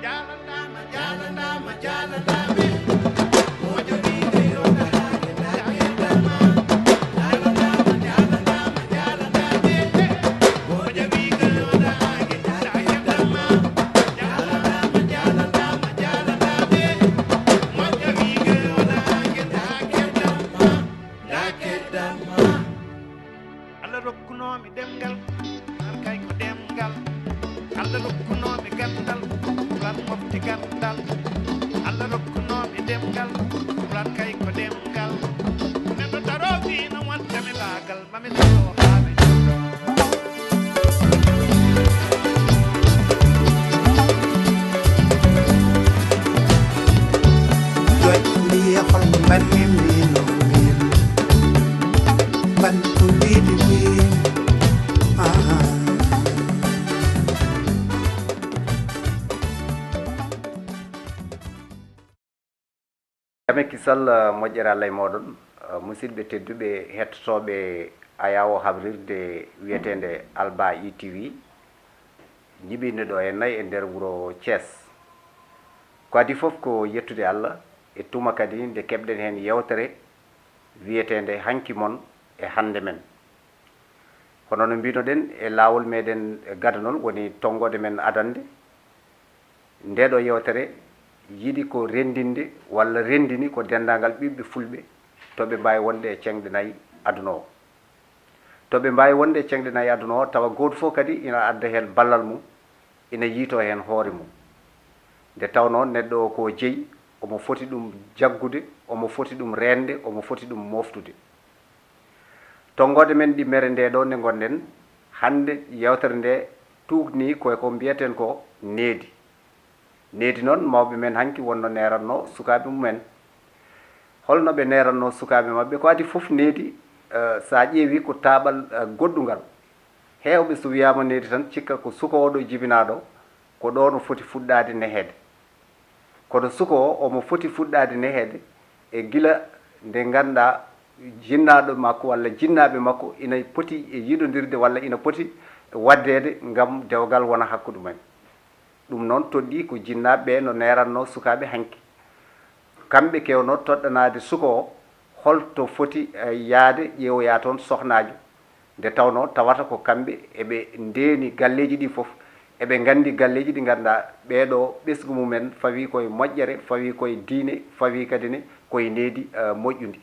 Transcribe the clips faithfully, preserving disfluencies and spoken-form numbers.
Jalanama, jalanama, jalanama. Mojo wiga yo dahage dake dama. Jalanama, jalanama, jalanama. Mojo wiga yo dahage dake dama. Jalanama, jalanama, jalanama. Mojo wiga yo dahage dake dama. Dake dama. Allah rokkunoomi ɗemngal, an kay ko ɗemngal. Allah rokkunoomi ganndal, lan mofti ganndal. Allah rokkunoomi ɗemngal, lan kay ko ɗemngal. Neɗɗo daroowi no wonta mi laagal, ma mi daroo haa mi jooɗoo. Joy mbiya hol mbanmi mbino mbin. Mban ko mbidi mbin. Aha. Jam e kisal, eh, moƴƴere Allah e mooɗon, eh, musidɓe tedduɓe hettotooɓe Ayawo habrirde wiyeteende Alba E T V, jiɓiinde ɗo e nayi e nder wuro Thiès. Ko adii fof ko yettude Allah e tuma kadi nde keɓɗen heen yewtere wiyeteende Hanki mon e Hannde men. Hono no mbinoɗen e laawol meɗen gadano woni tonngoode men adannde, ndeɗo yewtere yiɗi ko renndinde walla renndini ko denndaangal ɓiɓɓe fulɓe to ɓe mbaawi wonde e ceŋɗe nayi aduna o. To ɓe mbaawi wonde e ceŋɗe nayi aduna o, tawa gooto fof kadi ina adda heen ballal mum, ina yiytoo heen hoore mum. Nde tawnoo neɗɗo o ko jeyi, omo foti ɗum jaggude, omo foti ɗum reende, omo foti ɗum mooftude. Tonngoode men ɗimmere nde ɗo nde ngonɗen, hannde yewtere nde tuugni ko e ko mbiyaten ko needi. Needi noon, mawɓe men hanki wonno neeratno sukaaɓe mumen. Holno ɓe neeratno sukaaɓe maɓɓe? Ko adii fof needi, eh, so a ƴeewi ko taaɓal, eh, goɗɗungal. Heewɓe so wiyaama needi tan cikka ko suka o ɗo jibinaaɗo, ko ɗo no foti fuɗɗaade neheede. Kono suka o, omo foti fuɗɗaade neheede e gila nde ngannduɗaa jinnaaɗo makko walla jinnaaɓe makko ina poti e yiɗondirde walla ina poti waddeede ngam dewgal wona hakkunde mumen. Ɗum noon toɗɗii ko jinnaaɓe ɓe no neeratno sukaaɓe hanki. Kamɓe keewno toɗɗanaade suka o holto foti, eh, yahde ƴeewoya toon sohnaajo. Nde tawnoo tawata ko kamɓe eɓe ndeeni galleeji ɗi fof, eɓe nganndi galleeji ɗi ngannduɗaa ɓee ɗo ɓesngu mumen fawii koye moƴƴere, fawii koye diine, fawii kadi ne koye needi, eh, moƴƴundi.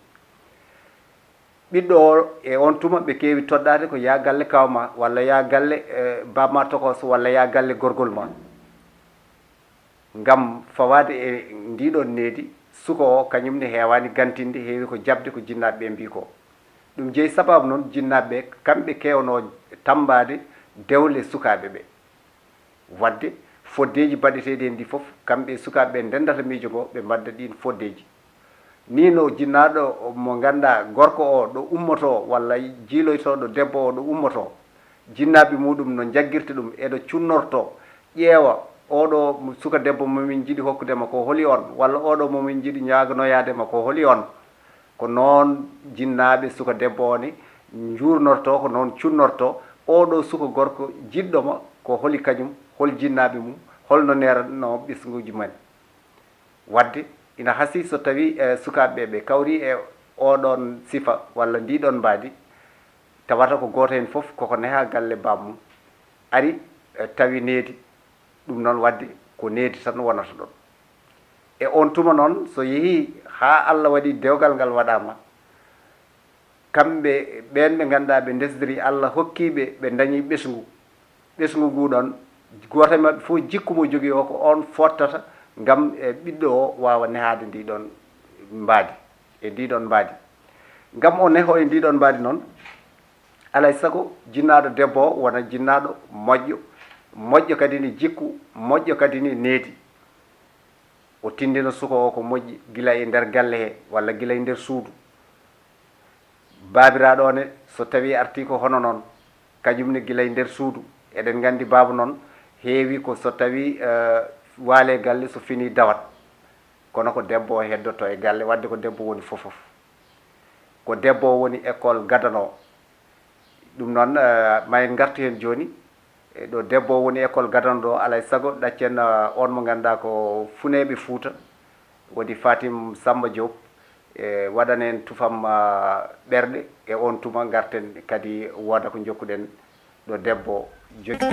Ɓiɗɗo o e oon tuma ɓe keewi toɗɗaade ko yaa galle kaaw ma, walla yaa galle, eh, baaba ma tokooso, walla yaa galle gorgol ma. Ngam fawaade e ndiiɗoon needi, suka o kañum ne heewaani gantinde, heewi ko jaɓde ko jinnaaɓe ɓe mbii ko. Ɗum jeyi sabaabu noon jinnaaɓe ɓe, kamɓe keewnoo tammbaade dewle sukaaɓe ɓe. Waɗde foddeeji baɗeteeɗi heen ɗi fof, kamɓe e sukaaɓe ɓe ndenndata miijo ngo, ɓe mbaɗda ɗiin foddeeji. Nii no jinnaaɗo mo ngannduɗaa gorko o ɗo ummotoo, walla jiiloytooɗo debbo o ɗo ummotoo, jinnaaɓe muɗum no njaggirta ɗum, eɗo cunnortoo, ƴeewa, oɗo suka debbo mo min njiɗi hokkude ma ko holi on, walla oɗo mo min njiɗi ñaaganoyaade ma ko holi on. Ko noon jinnaaɓe suka debbo o ne njuurnortoo, ko noon cunnortoo, oɗo suka gorko jiɗɗo ma ko holi kañum, hol jinnaaɓe mum, holno neeratnoo ɓesnguuji men. Waɗde ina hasii so tawii, eh, sukaaɓe ɓe kawrii e oɗoon sifa walla ndiiɗoon mbaadi, tawata ko gooto heen fof koko nehaa galle baam mum, ari, eh, tawi needi, ɗum noon waɗde ko needi tan wonata ɗoon. E oon tuma noon so yehii haa Allah waɗi dewgal ngal waɗaama, kamɓe ɓeen ɓe ngannduɗaa ɓe ndesdirii, Allah hokkii ɓe, ɓe ndañi ɓesngu. Ɓesngu nguu ɗoon, gooto e maɓɓe fof jikku mo jogii o ko oon foottata ngam e ɓiɗɗo o waawa nehaade ndi ɗoon mbaadi, e ndi ɗoon mbaadi. Ngam o nehoo e ndi ɗoon mbaadi noon, alaa e sago jinnaaɗo debbo o wona jinnaaɗo moƴƴo, moƴƴo kadi ne jikku, moƴƴo kadi ne needi. O tinndina suka o ko moƴƴi gila e nder galle he walla gila e nder suudu. Baabiraaɗo o ne, so tawii artii ko hono noon, kañum ne gila e nder suudu. Eɗen nganndi baaba noon heewi ko so tawii, eh, waale galle so finii dawat. Kono ko debbo o heddotoo e galle, waɗde ko debbo woni fof fof. Ko debbo o woni école gadano. Ɗum noon, eh, ma en ngartu heen jooni. E ɗo debbo woni école gadano ɗo, alay sago ɗaccen, ah, on mo ngannduɗaa ko Funeeɓe Fuuta, woni Fatim Samba Diop, e waɗanen tufam, ah, ɓerɗe, e on tuma ngarten kadi wooda ko jokkuɗen ɗo debbo jogi.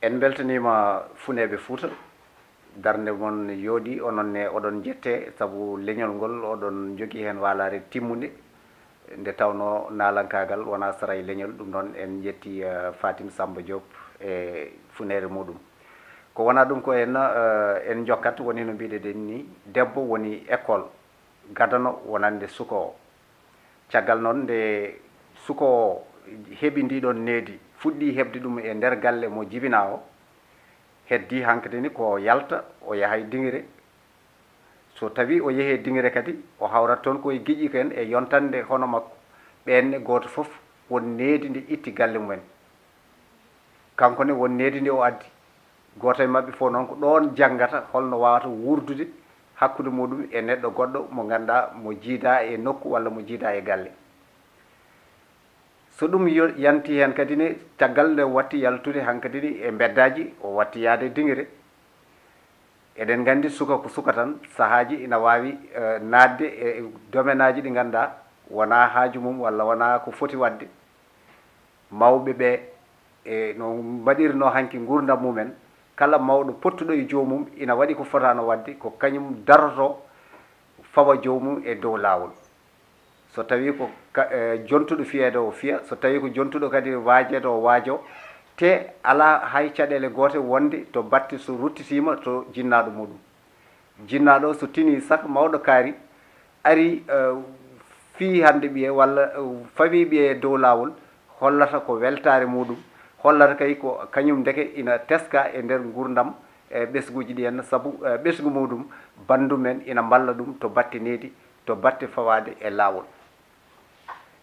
En mbeltaniima Funeeɓe Fuuta. Darnde mon yooɗi, onon ne oɗon njettee sabu leñol ngol oɗon njogii heen waalaare timmunde, nde tawnoo naalankaagal wonaa sara e leñol. Ɗum noon en njettii, eh, Fatim Samba Diop e funeere muɗum. Ko wonaa ɗum ko en, eh, en njokkat, woni no mbiɗen ni, debbo woni école gadano wonande suka o. Caggal noon nde suka o heɓi ndiɗon needi, fuɗɗii heɓde ɗum e nder galle mo jibinaa o, heddii hankadi ni ko yalta, o yaha e diŋire. So tawii o yehii e diŋire kadi, o hawrat toon ko e giƴi ko en e yontande hono makko. Ɓeen ne gooto fof won needi ndi itti galle mumen. Kanko ne won needi ndi o addi. Gooto e maɓɓe fof noon ko ɗoon janngata holno waawata wuurdude hakkunde muɗum e neɗɗo goɗɗo mo ngannduɗaa mo jiidaa e nokku walla mo jiidaa e galle. So ɗum yo-, yanti heen kadi ne, caggal nde watti yaltude hankadi ni e mbeddaaji, o watti yahde diŋire. Eɗen nganndi suka ko suka tan, sahaaji ina waawi, eh, naatde e domenaaji ɗi ngannduɗaa wonaa haaju mum walla wonaa ko foti waɗde. Mawɓe ɓe, e no mbaɗirnoo hanki nguurndam mumen, kala mawɗo pottuɗo e joomum ina waɗi ko fotaano waɗde, ko kañum darotoo fawa joomum e dow laawol. So tawii ko ka-, eh, jontuɗo fiyeede o fiya, so tawii ko jontuɗo kadi waajeede o waajo, te alaa hay caɗeele goote wonde to batte so ruttitiima to jinnaaɗo muɗum. Jinnaaɗo o so tinii saka mawɗo kaari, ari, eh, fii hannde ɓiye walla, eh, fawii ɓiye e dow laawol, hollata ko weltaare muɗum, hollata kay ko kañum ndeke ina teska e nder nguurndam, eh, ɓesnguuji ɗi henna, sabu, eh, ɓesngu muɗum, banndum en ina mballa ɗum to batte needi, to batte fawaade e laawol.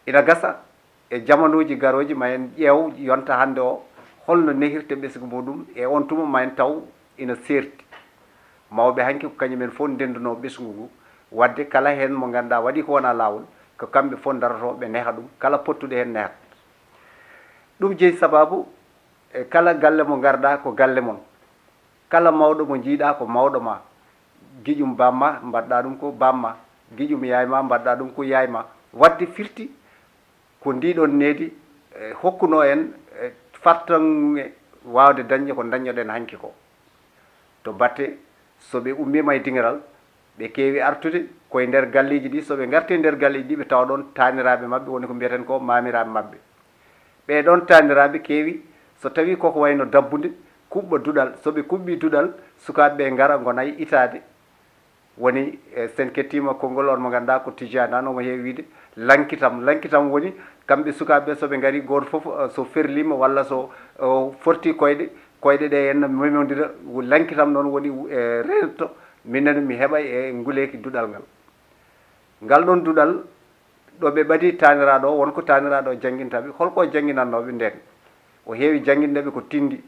Ina gasa e jamanuuji garooji ma en ƴeew yonta hannde o, holno nehirta ɓesngu muɗum, e on tuma ma en taw ina seerti. Mawɓe hanki ko kañum en fof ndendunoo ɓesngu ngu, waɗde kala heen mo ngannduɗaa waɗi ko wonaa laawol, ko kamɓe fof ndarotoo ɓe neha ɗum, kala pottuɗo heen nehat. Ɗum jeyi sabaabu e kala galle mo ngarɗaa ko galle mon. Kala mawɗo mo njiiɗaa ko mawɗo ma. Giƴum bamma, mbaɗɗaa ɗum ko bamma. Giƴum yaay ma, mbaɗɗaa ɗum ko yaay ma. Waɗde firti ko ndiɗon needi, eh, hokkunoo en, eh, fartaŋŋe waawde dañde ko ndañnoɗen hanki ko. To batte so ɓe ummiima e diŋiral, ɓe keewi artude ko e nder galleeji ɗi. So ɓe ngarti e nder galleeji ɗi, ɓe tawa ɗoon taaniraaɓe maɓɓe, woni ko mbiyeten ko maamiraaɓe maɓɓe. Ɓee ɗoon taaniraaɓe keewi, so tawii koko wayno dabbunde, kuɓɓa duɗal. So ɓe kuɓɓii duɗal, sukaaɓe ɓe ngara, ngona e itaade. Woni, eh, sen kettiima konngol on mo ngannduɗaa ko Tijaan Aan, omo heewi wiyde, "Lankitam." Lankitam woni, kamɓe sukaaɓe ɓe, so ɓe ngarii, gooto fof, eh, so ferliima walla so, eh, fortii koyɗe, koyɗe ɗe henna memondira, lankitam noon woni, eh, reentoto, minen mi heɓa e nguleeki duɗal ngal. Ngal ɗoon duɗal, ɗo ɓe ɓadii taaniraaɗo o, won ko taaniraaɗo o jannginta ɓe. Holko o jannginannoo ɓe ndeen? O heewi jannginde ɓe ko tinndi,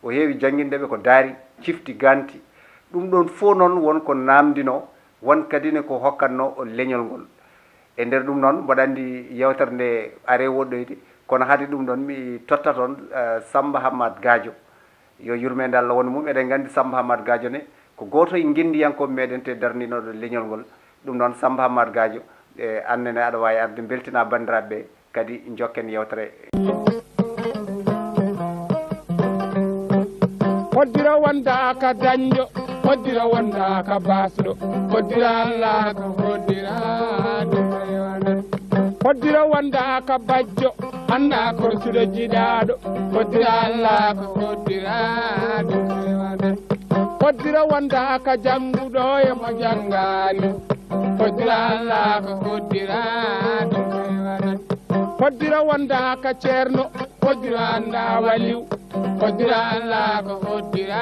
o heewi jannginde ɓe ko daari, cifti, ganti. Ɗum ɗoon fof noon won ko naamndinoo, won kadi ne ko hokkatnoo o leñol ngol. E nder ɗum noon, mboɗo anndi yeewtere nde are woɗɗoyde, Kono hade ɗum ɗon, mi totta toon, eh, Samba Hammat Gadio. Yo yurmeende Allah won mum. Eɗen nganndi Samba Hammat Gadio ne ko gooto e ngenndiyankooɓe meɗen te darninooɗo leñol ngol. Ɗum noon, Samba Hammat Gadio, e annene aɗa waawi arde mbeltina banndiraaɓe ɓe, kadi njokken yewtere. Hoddira wonda ka dañjo, hoddira wonda ka basɗo, hoddira Allah ko hoddira ɗum rewana. Hoddira wonda ka bajjo, anda korsuɗo jiɗaɗo, hoddira Allah ko hoddira ɗum rewana. Hoddira wonda ka janguɗo e mo jangani, hoddira Allah ko hoddira ɗum rewana. Hoddira wonda ka ceerno, hoddira anda waliw, hoddira Allah ko hoddira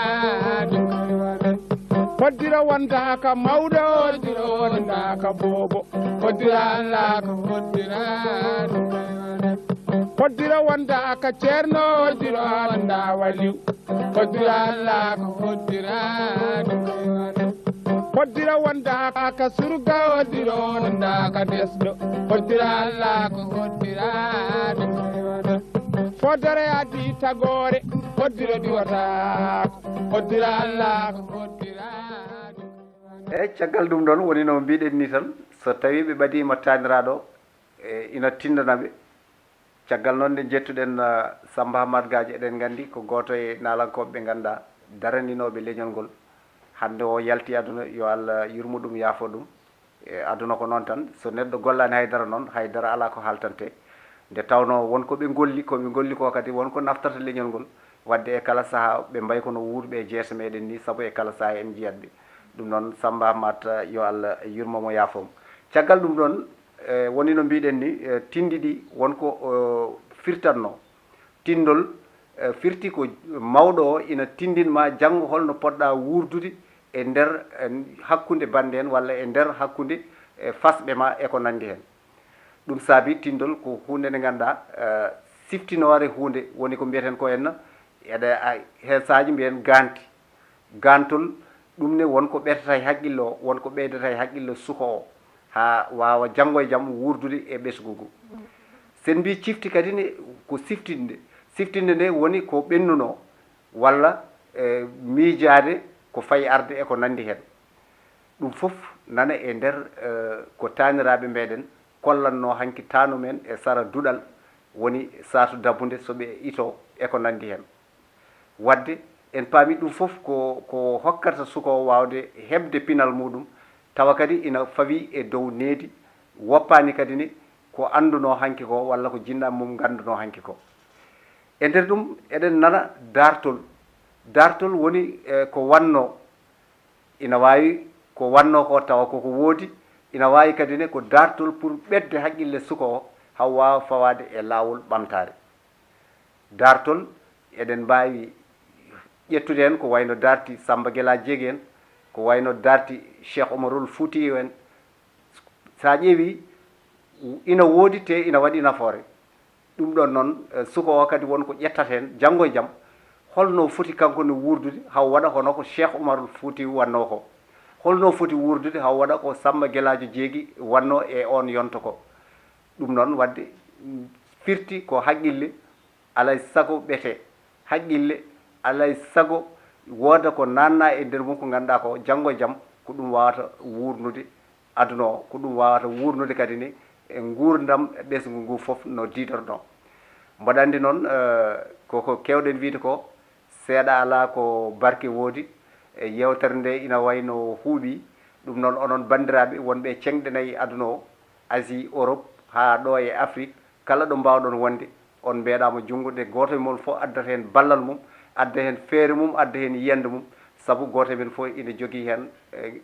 ɗum rewana. Hoddira wonda ka mawɗo, hoddira wonda ka boobo, hoddira Allah ko hoddira ɗum rewana. Hoddira wonda ka ceerno, hoddira wonda waliw, hoddira Allah ko hoddira ɗum rewana. Hoddira wonda ka surga, hoddira wonda ka desɗo, hoddira Allah ko hoddira ɗum rewana. Fodere adi tagore, hoddira diwatako, hoddira Allah ko hoddira ɗum rewana. Eyi, caggal ɗum ɗon, woni no mbiɗen ni tan, so tawi ɓe ɓadima taaniraaɗo, e, ina tindana ɓe. Caggal noon nde njettuɗen, ah, Samba Hammat Gadio, eɗen nganndi ko gooto e naalankooɓe ɓe ngannduɗaa daranɗinooɓe leñol ngol. Hannde o yalti aduna, yo Allah yurmo ɗum, yaafo ɗum. E aduna ko noon tan, so neɗɗo gollaani hay dara noon, hay dara alaa ko haaltante. Nde tawnoo won ko ɓe ngolli, ko ɓe ngolli ko kadi won ko naftata leñol ngol. Waɗde e kala sahaa ɓe mbayi kono wuurɓe e jeese meɗen ni, sabu e kala sahaa en njiyat ɓe. Ɗum noon, Samba Hammat, yo Allah yurmo mo, yaafo mo. Caggal ɗum ɗon, e, woni no mbiɗen ni, e, tinndi ɗi won ko, o, firtatno. Tinndol, e, firti ko mawɗo o ina tinndin ma janngo holno poɗɗa wuurdude e nder, e, hakkunde bannde en walla e nder hakkunde, e, fasɓe ma e ko nanndi heen. Ɗum saabi tinndol ko huunde nde ngannduɗaa, e, siftinoore huunde woni ko mbiyeten ko en, eɗe, a, he saaji mbiyen ganti. Gantol, ɗum ne won ko ɓetata e haqqille o, won ko ɓeydata e haqqille suka o, haa waawa janngo e jam wuurdude e ɓesngu ngu. So en mbii cifti kadi ne ko siftinde, siftinde nde woni ko ɓennunoo walla, e, miijaade ko fayi arde e ko nanndi heen. Ɗum fof nana e nder, e, ko taaniraaɓe meɗen kollannoo hanki taanu men e sara duɗal, woni saatu dabunde so ɓe itoo e ko nanndi heen. Waɗde en paami ɗum fof ko, ko hokkata suka o waawde heɓde pinal muɗum, tawa kadi ina fawi e dow needi, woppaani kadi ni ko anndunoo hanki ko walla ko jinnaaɓe mum nganndunoo hanki ko. E nder ɗum eɗen nana daartol. Daartol woni, e, ko wannoo, ina waawi ko wannoo ko tawa koko woodi, ina waawi kadi ne ko daartol pour ɓetde haqqille suka o, haa waawa fawaade e laawol ɓamtaare. Daartol, eɗen mbaawi ƴettude heen ko wayno daarti Samba Gela Jeegi en, ko wayno daarti Cheikh Omarul Fuutiyu en. So a ƴeewi, ina woodi te ina waɗi nafoore. Ɗum ɗon noon, e, suka o kadi won ko ƴettata heen janngo e jam, holno foti kanko ne wuurdude haa waɗa hono ko Cheikh Omarul Fuutiyu wannoo ko, holno foti wuurdude haa waɗa ko Samba Gelaajo Jeegi wannoo e oon yonto ko. Ɗum noon waɗde, mm, firti ko haqqille alay sago ɓete, haqqille alay sago wooda ko naatna e nder mum ko ngannduɗaa ko janngo e jam ko ɗum waawata wuurnude aduna o, ko ɗum waawata wuurnude kadi ni e nguurndam ɓesngu ngu fof no diidornoo. Mboɗo anndi noon, eh, ko ko keewɗen wiyde ko, seeɗa alaa ko barke woodi. E yeewtere nde ina wayno huuɓi. Ɗum noon, onon banndiraaɓe wonɓe e ceŋɗe nayi aduna o, Asie, Europe, haa ɗo e Afrique, kala ɗo mbaawɗon wonde, on mbeeɗaama junngo, nde gooto e mon fof addata heen ballal mum, adda heen feere mum, adda heen yiyannde mum, sabu gooto e men fof ina jogii heen, eh,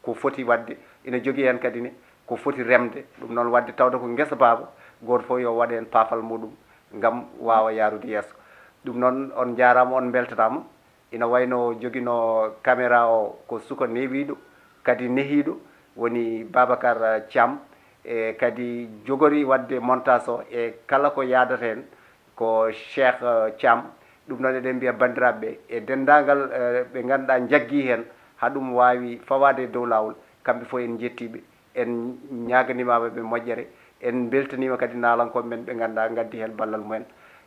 ko foti waɗde, ina jogii heen kadi ne ko foti remde. Ɗum noon, waɗde tawde ko ngesa baaba, gooto fof yo waɗ heen paafal muɗum ngam waawa yaarude yeeso. Ɗum noon, on njaaraama, on mbeltanaama. Ina wayno joginoo caméra o ko suka newiiɗo, kadi nehiiɗo, woni Babacar Thiam, e kadi jogori waɗde montage o e kala ko yaadata heen ko Cheikh, eh, Thiam. Ɗum noon eɗen mbiya banndiraaɓe ɓe e denndaangal, eh, ɓe ngannduɗaa njaggii heen haa ɗum waawi fawaade e dow laawol, kamɓe fof en njettii ɓe. En ñaaganiima ɓe moƴƴere, En mbeltaniima kadi naalankooɓe men ɓe ngannduɗaa ngaddi heen ballal mumen.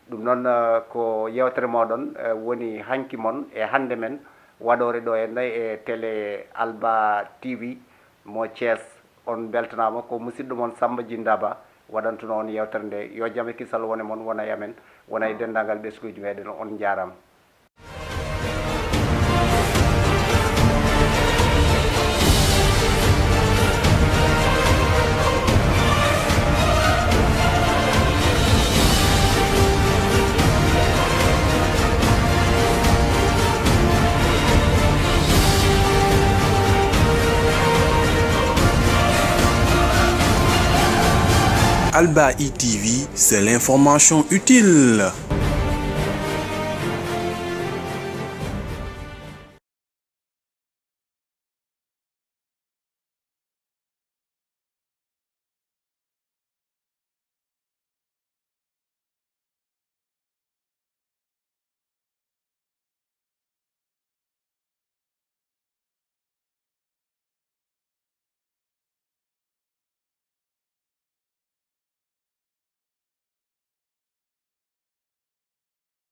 Ɗum noon, eh, ko yeewtere mooɗon, eh, woni hanki mon e hannde men waɗoore ɗo e nay e télé Alba T V mo Thiès. On mbeltanaama, ko musidɗo mon Samba Djinda Ba waɗantuno on yeewtere nde. Yo jam e kisal wone mon, wona e amen, wona e denndaangal ɓesnguuji meɗen. On njaaraama. Alba E T V, c'est l'information utile.